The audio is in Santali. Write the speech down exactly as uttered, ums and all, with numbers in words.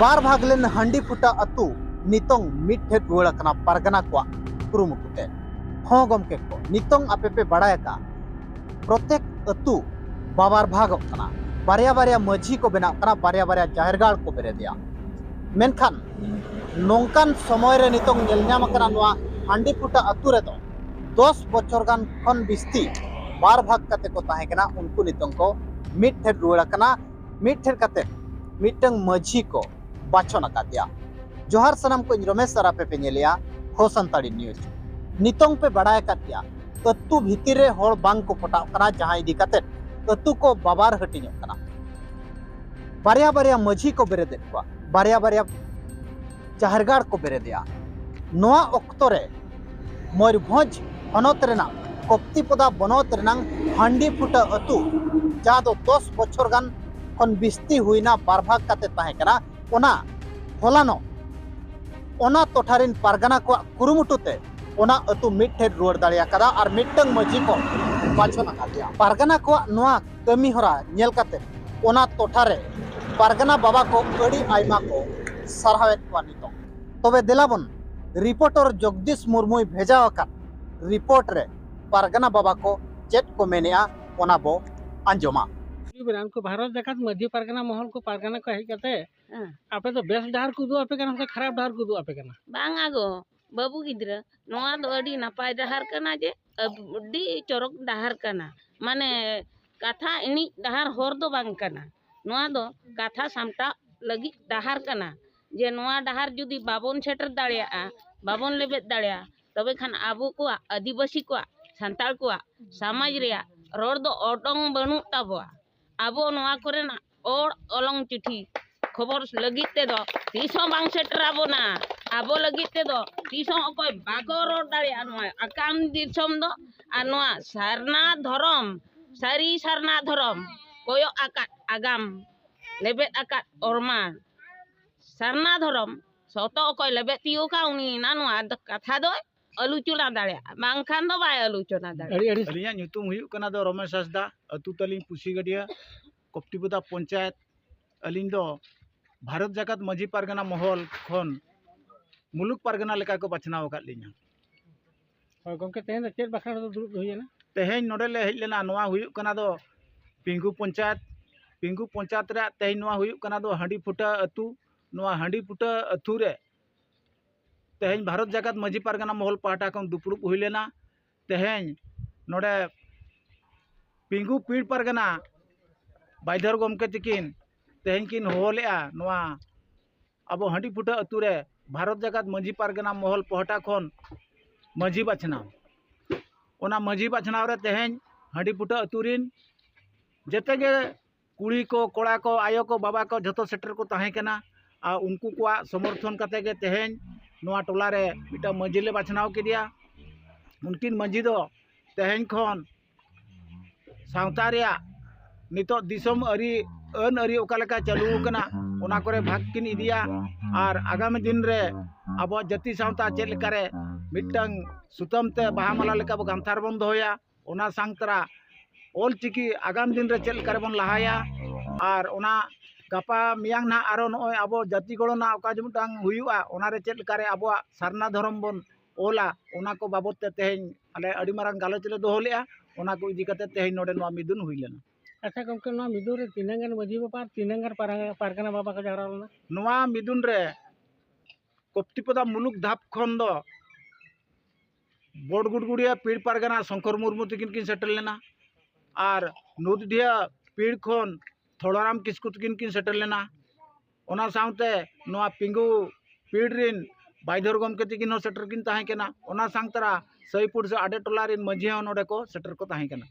ᱵᱟᱨ ᱵᱷᱟᱜᱽ ᱞᱮᱱ ᱦᱟᱺᱰᱤ ᱯᱷᱩᱴᱟ ᱟᱹᱛᱩ ᱱᱤᱛᱚᱝ ᱢᱤᱫ ᱴᱷᱮᱱ ᱨᱩᱣᱟᱹᱲ ᱟᱠᱟᱱᱟ ᱯᱟᱨᱜᱟᱱᱟ ᱠᱚᱣᱟᱜ ᱠᱩᱨᱩᱢᱩᱴᱩ ᱛᱮ᱾ ᱦᱚᱸ ᱜᱚᱢᱠᱮ ᱠᱚ, ᱱᱤᱛᱚᱝ ᱟᱯᱮ ᱯᱮ ᱵᱟᱲᱟᱭ ᱟᱠᱟᱫᱼᱟ, ᱯᱨᱚᱛᱮᱠ ᱟᱹᱛᱩ ᱵᱟᱵᱟᱨ ᱵᱷᱟᱜᱚᱜ ᱠᱟᱱᱟ, ᱵᱟᱨᱭᱟ ᱵᱟᱨᱭᱟ ᱢᱟᱹᱡᱷᱤ ᱠᱚ ᱵᱮᱱᱟᱜ ᱠᱟᱱᱟ, ᱵᱟᱨᱭᱟ ᱵᱟᱨᱭᱟ ᱡᱟᱦᱮᱨ ᱜᱟᱲ ᱠᱚ ᱵᱮᱨᱮᱫᱮᱜᱼᱟ᱾ ᱢᱮᱱᱠᱷᱟᱱ ᱱᱚᱝᱠᱟᱱ ᱥᱚᱢᱚᱭ ᱨᱮ ᱱᱤᱛᱚᱝ ᱧᱮᱞ ᱧᱟᱢ ᱟᱠᱟᱱᱟ, ᱱᱚᱣᱟ ᱦᱟᱺᱰᱤ ᱯᱷᱩᱴᱟ ᱟᱹᱛᱩ ᱨᱮᱫᱚ ᱫᱚᱥ ᱵᱚᱪᱷᱚᱨ ᱜᱟᱱ ᱠᱷᱚᱱ ᱵᱤᱥᱛᱤ ᱵᱟᱨ ᱵᱷᱟᱜᱽ ᱠᱟᱛᱮ ᱠᱚ ᱛᱟᱦᱮᱸ ᱠᱟᱱᱟ, ᱩᱱᱠᱩ ᱱᱤᱛᱚᱝ ᱠᱚ ᱢᱤᱫ ᱴᱷᱮᱱ ᱨᱩᱣᱟᱹᱲ ᱟᱠᱟᱱᱟ᱾ ᱢᱤᱫ ᱴᱷᱮᱱ ᱠᱟᱛᱮ ᱢᱤᱫᱴᱟᱝ ᱢᱟᱹᱡᱷᱤ ᱠᱚ ᱵᱟᱪᱷᱚᱱ ᱟᱠᱟᱫᱮᱭᱟ᱾ ᱡᱚᱦᱟᱨ ᱥᱟᱱᱟᱢ ᱠᱚ, ᱤᱧ ᱨᱚᱢᱮᱥ ᱟᱨ ᱟᱯᱮ ᱯᱮ ᱧᱮᱞᱮᱜᱼᱟ ᱦᱳ ᱥᱟᱱᱛᱟᱲᱤ ᱱᱤᱭᱩᱡᱽ᱾ ᱱᱤᱛᱚᱝ ᱯᱮ ᱵᱟᱲᱟᱭ ᱟᱠᱟᱫ ᱜᱮᱭᱟ, ᱟᱹᱛᱩ ᱵᱷᱤᱛᱤᱨ ᱨᱮ ᱦᱚᱲ ᱵᱟᱝ ᱠᱚ ᱯᱚᱴᱟᱜ ᱠᱟᱱᱟ, ᱡᱟᱦᱟᱸ ᱤᱫᱤ ᱠᱟᱛᱮ ᱟᱹᱛᱩ ᱠᱚ ᱵᱟᱵᱟᱨ ᱦᱟᱹᱴᱤᱧᱚᱜ ᱠᱟᱱᱟ᱾ ᱵᱟᱨᱭᱟ ᱵᱟᱨᱭᱟ ᱢᱟᱹᱡᱷᱤ ᱠᱚ ᱵᱮᱨᱮᱫᱮᱫ ᱠᱚᱣᱟ, ᱵᱟᱨᱭᱟ ᱵᱟᱨᱭᱟ ᱡᱟᱦᱮᱨ ᱜᱟᱲ ᱠᱚ ᱵᱮᱨᱮᱫᱮᱜᱼᱟ᱾ ᱱᱚᱣᱟ ᱚᱠᱛᱚ ᱨᱮ ᱢᱚᱭᱩᱨᱵᱷᱚᱸᱡᱽ ᱦᱚᱱᱚᱛ ᱨᱮᱱᱟᱜ ᱠᱚᱯᱛᱤᱯᱚᱫᱟ ᱵᱚᱱᱚᱛ ᱨᱮᱱᱟᱜ ᱦᱟᱺᱰᱤ ᱯᱷᱩᱴᱟᱹ ᱟᱹᱛᱩ, ᱡᱟᱦᱟᱸ ᱫᱚ ᱫᱚᱥ ᱵᱚᱪᱷᱚᱨ ᱜᱟᱱ ᱠᱷᱚᱱ ᱵᱤᱥᱛᱤ ᱦᱩᱭᱱᱟ ᱵᱟᱨ ᱵᱷᱟᱜᱽ ᱠᱟᱛᱮ ᱛᱟᱦᱮᱸ ᱠᱟᱱᱟ, ᱚᱱᱟ ᱦᱚᱞᱟᱱᱚᱜ ᱚᱱᱟ ᱴᱚᱴᱷᱟ ᱨᱮᱱ ᱯᱟᱨᱜᱟᱱᱟ ᱠᱚᱣᱟᱜ ᱠᱩᱨᱩᱢᱩᱴᱩ ᱛᱮ ᱚᱱᱟ ᱟᱹᱛᱩ ᱢᱤᱫ ᱴᱷᱮᱱ ᱨᱩᱣᱟᱹᱲ ᱫᱟᱲᱮ ᱟᱠᱟᱫᱟ ᱟᱨ ᱢᱤᱫᱴᱟᱝ ᱢᱟᱹᱡᱷᱤ ᱠᱚ ᱵᱟᱪᱷᱚᱱ ᱟᱠᱟᱫᱮᱭᱟ᱾ ᱯᱟᱨᱜᱟᱱᱟ ᱠᱚᱣᱟᱜ ᱱᱚᱣᱟ ᱠᱟᱹᱢᱤ ᱦᱚᱨᱟ ᱧᱮᱞ ᱠᱟᱛᱮ ᱚᱱᱟ ᱴᱚᱴᱷᱟ ᱨᱮ ᱯᱟᱨᱜᱟᱱᱟ ᱵᱟᱵᱟ ᱠᱚ ᱟᱹᱰᱤ ᱟᱭᱢᱟ ᱠᱚ ᱥᱟᱨᱦᱟᱣᱮᱫ ᱠᱚᱣᱟ᱾ ᱱᱤᱛᱚᱝ ᱛᱚᱵᱮ ᱫᱮᱞᱟ ᱵᱚᱱ, ᱨᱤᱯᱳᱨᱴᱚᱨ ᱡᱚᱜᱽᱫᱤᱥ ᱢᱩᱨᱢᱩᱭ ᱵᱷᱮᱡᱟ ᱟᱠᱟᱫ ᱨᱤᱯᱳᱨᱴ ᱨᱮ ᱯᱟᱨᱜᱟᱱᱟ ᱵᱟᱵᱟ ᱠᱚ ᱪᱮᱫ ᱠᱚ ᱢᱮᱱᱮᱜᱼᱟ, ᱚᱱᱟ ᱵᱚ ᱟᱸᱡᱚᱢᱟ᱾ ᱩᱱᱠᱩ ᱵᱷᱟᱨᱚᱛ ᱡᱟᱠᱟᱛ ᱢᱟᱹᱡᱷᱤ ᱯᱟᱨᱜᱟᱱᱟ ᱢᱚᱦᱚᱞ ᱠᱚ, ᱯᱟᱨᱜᱟᱱᱟ ᱠᱚ ᱦᱮᱡ ᱠᱟᱛᱮ ᱦᱮᱸ᱾ ᱟᱯᱮ ᱫᱚ ᱵᱮᱥ ᱰᱟᱦᱟᱨ ᱠᱚ ᱩᱫᱩᱜ ᱟᱯᱮ ᱠᱟᱱᱟ ᱥᱮ ᱠᱷᱟᱨᱟᱯ ᱰᱟᱦᱟᱨ ᱠᱚ ᱩᱫᱩᱜ ᱟᱯᱮ ᱠᱟᱱᱟ? ᱵᱟᱝᱟ ᱜᱚ, ᱵᱟᱹᱵᱩ ᱜᱤᱫᱽᱨᱟᱹ, ᱱᱚᱣᱟ ᱫᱚ ᱟᱹᱰᱤ ᱱᱟᱯᱟᱭ ᱰᱟᱦᱟᱨ ᱠᱟᱱᱟ, ᱡᱮ ᱟᱹᱰᱤ ᱪᱚᱨᱚᱠ ᱰᱟᱦᱟᱨ ᱠᱟᱱᱟ᱾ ᱢᱟᱱᱮ ᱠᱟᱛᱷᱟ ᱮᱲᱮᱡ ᱰᱟᱦᱟᱨ ᱦᱚᱨ ᱫᱚ ᱵᱟᱝ ᱠᱟᱱᱟ᱾ ᱱᱚᱣᱟ ᱫᱚ ᱠᱟᱛᱷᱟ ᱥᱟᱢᱴᱟᱣ ᱞᱟᱹᱜᱤᱫ ᱰᱟᱦᱟᱨ ᱠᱟᱱᱟ᱾ ᱡᱮ ᱱᱚᱣᱟ ᱰᱟᱦᱟᱨ ᱡᱩᱫᱤ ᱵᱟᱵᱚᱱ ᱥᱮᱴᱮᱨ ᱫᱟᱲᱮᱭᱟᱜᱼᱟ, ᱵᱟᱵᱚᱱ ᱞᱮᱵᱮᱫ ᱫᱟᱲᱮᱭᱟᱜᱼᱟ, ᱛᱚᱵᱮ ᱠᱷᱟᱱ ᱟᱵᱚ ᱠᱚᱣᱟᱜ, ᱟᱹᱫᱤᱵᱟᱹᱥᱤ ᱠᱚᱣᱟᱜ, ᱥᱟᱱᱛᱟᱲ ᱠᱚᱣᱟᱜ ᱥᱚᱢᱟᱡᱽ ᱨᱮᱭᱟᱜ ᱨᱚᱲ ᱫᱚ ᱚᱰᱚᱝ ᱵᱟᱹᱱᱩᱜ ᱛᱟᱵᱚᱣᱟ᱾ ᱟᱵᱚ ᱱᱚᱣᱟ ᱠᱚᱨᱮᱱᱟᱜ ᱚᱲ ᱚᱞᱚᱝ ᱪᱤᱴᱷᱤ ᱠᱷᱚᱵᱚᱨ ᱞᱟᱹᱜᱤᱫ ᱛᱮᱫᱚ ᱛᱤᱥ ᱦᱚᱸ ᱵᱟᱝ ᱥᱮᱴᱮᱨ ᱟᱵᱚᱱᱟ᱾ ᱟᱵᱚ ᱞᱟᱹᱜᱤᱫ ᱛᱮᱫᱚ ᱛᱤᱥ ᱦᱚᱸ ᱚᱠᱚᱭ ᱵᱟᱠᱚ ᱨᱚᱲ ᱫᱟᱲᱮᱭᱟᱜᱼᱟ ᱱᱚᱣᱟ ᱟᱠᱟᱱ ᱫᱤᱥᱚᱢ ᱫᱚ᱾ ᱟᱨ ᱱᱚᱣᱟ ᱥᱟᱨᱱᱟ ᱫᱷᱚᱨᱚᱢ, ᱥᱟᱹᱨᱤ ᱥᱟᱨᱱᱟ ᱫᱷᱚᱨᱚᱢ ᱠᱚᱭᱚᱜ ᱟᱠᱟᱫ ᱟᱜᱟᱢ, ᱞᱮᱵᱮᱫ ᱟᱠᱟᱫ ᱚᱨᱢᱟᱱ, ᱥᱟᱨᱱᱟ ᱫᱷᱚᱨᱚᱢ ᱥᱚᱛᱚ ᱚᱠᱚᱭ ᱞᱮᱵᱮᱫ ᱛᱤᱭᱳᱜᱟ ᱩᱱᱤ ᱮᱱᱟ ᱱᱚᱣᱟ ᱫᱚ ᱠᱟᱛᱷᱟ ᱫᱚᱭ ᱟᱞᱳᱪᱚᱱᱟ ᱫᱟᱲᱮᱭᱟᱜᱼᱟ, ᱵᱟᱝᱠᱷᱟᱱ ᱫᱚ ᱵᱟᱭ ᱟᱞᱳᱪᱚᱱᱟ ᱫᱟᱲᱮᱭᱟᱜᱼᱟ᱾ ᱟᱹᱰᱤ ᱟᱹᱰᱤ ᱟᱹᱞᱤᱧᱟᱜ ᱧᱩᱛᱩᱢ ᱦᱩᱭᱩᱜ ᱠᱟᱱᱟ ᱫᱚ ᱨᱚᱢᱮᱥ ᱦᱟᱸᱥᱫᱟ, ᱟᱹᱛᱩ ᱛᱟᱹᱞᱤᱧ ᱯᱩᱥᱤᱜᱟᱹᱰᱭᱟᱹ, ᱠᱚᱯᱴᱤᱯᱚᱫᱟ ᱯᱚᱧᱪᱟᱭᱮᱛ᱾ ᱟᱹᱞᱤᱧ ᱫᱚ ᱵᱷᱟᱨᱚᱛ ᱡᱟᱠᱟᱛ ᱢᱟᱹᱡᱷᱤ ᱯᱟᱨᱜᱟᱱᱟ ᱢᱚᱦᱚᱞ ᱠᱷᱚᱱ ᱢᱩᱞᱩᱠ ᱯᱟᱨᱜᱟᱱᱟ ᱞᱮᱠᱟ ᱠᱚ ᱵᱟᱪᱷᱱᱟᱣ ᱟᱠᱟᱫ ᱞᱤᱧᱟ᱾ ᱦᱳᱭ ᱜᱚᱢᱠᱮ, ᱛᱮᱦᱮᱧ ᱫᱚ ᱪᱮᱫ ᱵᱟᱠᱷᱨᱟ ᱫᱚ ᱫᱩᱲᱩᱵ ᱦᱩᱭ ᱮᱱᱟ? ᱛᱮᱦᱮᱧ ᱱᱚᱰᱮ ᱞᱮ ᱦᱮᱡ ᱞᱮᱱᱟ, ᱱᱚᱣᱟ ᱦᱩᱭᱩᱜ ᱠᱟᱱᱟ ᱫᱚ ᱯᱤᱝᱜᱩ ᱯᱚᱧᱪᱟᱭᱮᱛ᱾ ᱯᱤᱝᱜᱩ ᱯᱚᱧᱪᱟᱭᱮᱛ ᱨᱮᱭᱟᱜ ᱛᱮᱦᱮᱧ ᱱᱚᱣᱟ ᱦᱩᱭᱩᱜ ᱠᱟᱱᱟ ᱫᱚ ᱦᱟᱺᱰᱤ ᱯᱷᱩᱴᱟᱹ ᱟᱹᱛᱩ᱾ ᱱᱚᱣᱟ ᱦᱟᱺᱰᱤ ᱯᱷᱩᱴᱟᱹ ᱟᱹᱛᱩ ᱨᱮ ᱛᱮᱦᱮᱧ ᱵᱷᱟᱨᱚᱛ ᱡᱟᱠᱟᱛ ᱢᱟᱹᱡᱷᱤ ᱯᱟᱨᱜᱟᱱᱟ ᱢᱚᱦᱚᱞ ᱯᱟᱦᱴᱟ ᱠᱷᱚᱱ ᱫᱩᱯᱲᱩᱵ ᱦᱩᱭ ᱞᱮᱱᱟ᱾ ᱛᱮᱦᱮᱧ ᱱᱚᱰᱮ ᱯᱤᱝᱜᱩ ᱯᱤᱲ ᱯᱟᱨᱜᱟᱱᱟ ᱵᱟᱭᱫᱷᱚᱨ ᱜᱚᱢᱠᱮ ᱛᱤᱠᱤᱱ ᱛᱮᱦᱮᱧ ᱠᱤᱱ ᱦᱚᱦᱚ ᱞᱮᱫᱼᱟ ᱱᱚᱣᱟ ᱟᱵᱚ ᱦᱟᱺᱰᱤ ᱯᱷᱩᱴᱟᱹ ᱟᱹᱛᱩ ᱨᱮ ᱵᱷᱟᱨᱚᱛ ᱡᱟᱠᱟᱛ ᱢᱟᱹᱡᱷᱤ ᱯᱟᱨᱜᱟᱱᱟ ᱢᱚᱦᱚᱞ ᱯᱟᱦᱴᱟ ᱠᱷᱚᱱ ᱢᱟᱹᱡᱷᱤ ᱵᱟᱪᱷᱱᱟᱣ᱾ ᱚᱱᱟ ᱢᱟᱹᱡᱷᱤ ᱵᱟᱪᱷᱱᱟᱣ ᱨᱮ ᱛᱮᱦᱮᱧ ᱦᱟᱺᱰᱤ ᱯᱷᱩᱴᱟᱹ ᱟᱹᱛᱩ ᱨᱤᱱ ᱡᱮᱛᱮ ᱜᱮ ᱠᱩᱲᱤ ᱠᱚ, ᱠᱚᱲᱟ ᱠᱚ, ᱟᱭᱳ ᱠᱚ, ᱵᱟᱵᱟ ᱠᱚ ᱡᱷᱚᱛᱚ ᱥᱮᱴᱮᱨ ᱠᱚ ᱛᱟᱦᱮᱸ ᱠᱟᱱᱟ᱾ ᱟᱨ ᱩᱱᱠᱩ ᱠᱚᱣᱟᱜ ᱥᱚᱢᱚᱨᱛᱷᱚᱱ ᱠᱟᱛᱮ ᱜᱮ ᱛᱮᱦᱮᱧ ᱱᱚᱣᱟ ᱴᱚᱞᱟ ᱨᱮ ᱢᱤᱫᱴᱟᱝ ᱢᱟᱹᱡᱷᱤ ᱞᱮ ᱵᱟᱪᱷᱱᱟᱣ ᱠᱮᱫᱮᱭᱟ᱾ ᱩᱱᱠᱤᱱ ᱢᱟᱹᱡᱷᱤ ᱫᱚ ᱛᱮᱦᱮᱧ ᱠᱷᱚᱱ ᱥᱟᱶᱛᱟ ᱨᱮᱭᱟᱜ ᱱᱤᱛᱚᱜ ᱫᱤᱥᱚᱢ ᱟᱹᱨᱤ, ᱟᱹᱱ ᱟᱹᱨᱤ ᱚᱠᱟ ᱞᱮᱠᱟ ᱪᱟᱹᱞᱩ ᱟᱠᱟᱱᱟ, ᱚᱱᱟ ᱠᱚᱨᱮ ᱵᱷᱟᱜᱽ ᱠᱤᱱ ᱤᱫᱤᱭᱟ᱾ ᱟᱨ ᱟᱜᱟᱢᱤ ᱫᱤᱱ ᱨᱮ ᱟᱵᱚᱣᱟᱜ ᱡᱟᱹᱛᱤ ᱥᱟᱶᱛᱟ ᱪᱮᱫ ᱞᱮᱠᱟᱨᱮ ᱢᱤᱫᱴᱟᱝ ᱥᱩᱛᱟᱹᱢ ᱛᱮ ᱵᱟᱦᱟ ᱢᱟᱞᱟ ᱞᱮᱠᱟ ᱵᱚ ᱜᱟᱱᱛᱷᱟᱨ ᱵᱚᱱ ᱫᱚᱦᱚᱭᱟ, ᱚᱱᱟ ᱥᱟᱝ ᱛᱟᱨᱟ ᱚᱞ ᱪᱤᱠᱤ ᱟᱜᱟᱢ ᱫᱤᱱ ᱨᱮ ᱪᱮᱫ ᱞᱮᱠᱟ ᱨᱮᱵᱚᱱ ᱞᱟᱦᱟᱭᱟ, ᱟᱨ ᱚᱱᱟ ᱜᱟᱯᱟ ᱢᱮᱭᱟᱝ ᱱᱟᱦᱟᱜ ᱟᱨᱚ ᱱᱚᱜᱼᱚᱭ ᱟᱵᱚ ᱡᱟᱹᱛᱤ ᱜᱚᱲᱚ ᱨᱮᱱᱟᱜ ᱚᱠᱟ ᱡᱮ ᱢᱤᱫᱴᱟᱝ ᱦᱩᱭᱩᱜᱼᱟ, ᱚᱱᱟ ᱨᱮ ᱪᱮᱫ ᱞᱮᱠᱟ ᱨᱮ ᱟᱵᱚᱣᱟᱜ ᱥᱟᱨᱱᱟ ᱫᱷᱚᱨᱚᱢ ᱵᱚᱱ ᱚᱞᱟ, ᱚᱱᱟ ᱠᱚ ᱵᱟᱵᱚᱫ ᱛᱮ ᱛᱮᱦᱮᱧ ᱟᱞᱮ ᱟᱹᱰᱤ ᱢᱟᱨᱟᱝ ᱜᱟᱞᱚᱪ ᱞᱮ ᱫᱚᱦᱚ ᱞᱮᱫᱼᱟ᱾ ᱚᱱᱟ ᱠᱚ ᱤᱫᱤ ᱠᱟᱛᱮ ᱛᱮᱦᱮᱧ ᱱᱚᱰᱮ ᱱᱚᱣᱟ ᱢᱤᱫᱩᱱ ᱦᱩᱭ ᱞᱮᱱᱟ᱾ ᱟᱪᱪᱷᱟ ᱜᱚᱢᱠᱮ, ᱱᱚᱣᱟ ᱢᱤᱫᱩᱱ ᱨᱮ ᱛᱤᱱᱟᱹᱜ ᱜᱟᱱ ᱢᱟᱹᱡᱷᱤ ᱵᱟᱵᱟ ᱟᱨ ᱛᱤᱱᱟᱹᱜ ᱜᱟᱱ ᱯᱟᱨᱟ-, ᱯᱟᱨᱜᱟᱱᱟ ᱵᱟᱵᱟ ᱠᱚ ᱡᱟᱣᱨᱟ ᱞᱮᱱᱟ? ᱱᱚᱣᱟ ᱢᱤᱫᱩᱱ ᱨᱮ ᱠᱚᱯᱛᱤᱯᱚᱫᱟ ᱢᱩᱞᱩᱠ ᱫᱷᱟᱯ ᱠᱷᱚᱱ ᱫᱚ ᱵᱚᱰᱜᱩᱰᱜᱩᱲᱤᱭᱟ ᱯᱤᱲ ᱯᱟᱨᱜᱟᱱᱟ ᱥᱚᱝᱠᱚᱨ ᱢᱩᱨᱢᱩ ᱛᱤᱠᱤᱱ ᱠᱤᱱ ᱥᱮᱴᱮᱨ ᱞᱮᱱᱟ, ᱟᱨ ᱱᱩᱫᱰᱤᱦᱟ ᱯᱤᱲ ᱠᱷᱚᱱ ᱛᱷᱚᱲᱟᱨᱟᱢ ᱠᱤᱥᱠᱩ ᱛᱤᱠᱤᱱ ᱠᱤᱱ ᱥᱮᱴᱮᱨ ᱞᱮᱱᱟ᱾ ᱚᱱᱟ ᱥᱟᱶᱛᱮ ᱱᱚᱣᱟ ᱯᱤᱝᱜᱩ ᱯᱤᱲ ᱨᱤᱱ ᱵᱟᱭᱫᱷᱚᱨ ᱜᱚᱢᱠᱮ ᱛᱤᱠᱤᱱ ᱦᱚᱸ ᱥᱮᱴᱮᱨ ᱠᱤᱱ ᱛᱟᱦᱮᱸ ᱠᱟᱱᱟ᱾ ᱚᱱᱟ ᱥᱟᱝ ᱛᱟᱨᱟ ᱥᱟᱹᱭᱯᱩᱲ ᱥᱮ ᱟᱰᱮ ᱴᱚᱞᱟ ᱨᱤᱱ ᱢᱟᱹᱡᱷᱤ ᱦᱚᱸ ᱱᱚᱰᱮ ᱠᱚ ᱥᱮᱴᱮᱨ ᱠᱚ ᱛᱟᱦᱮᱸ ᱠᱟᱱᱟ᱾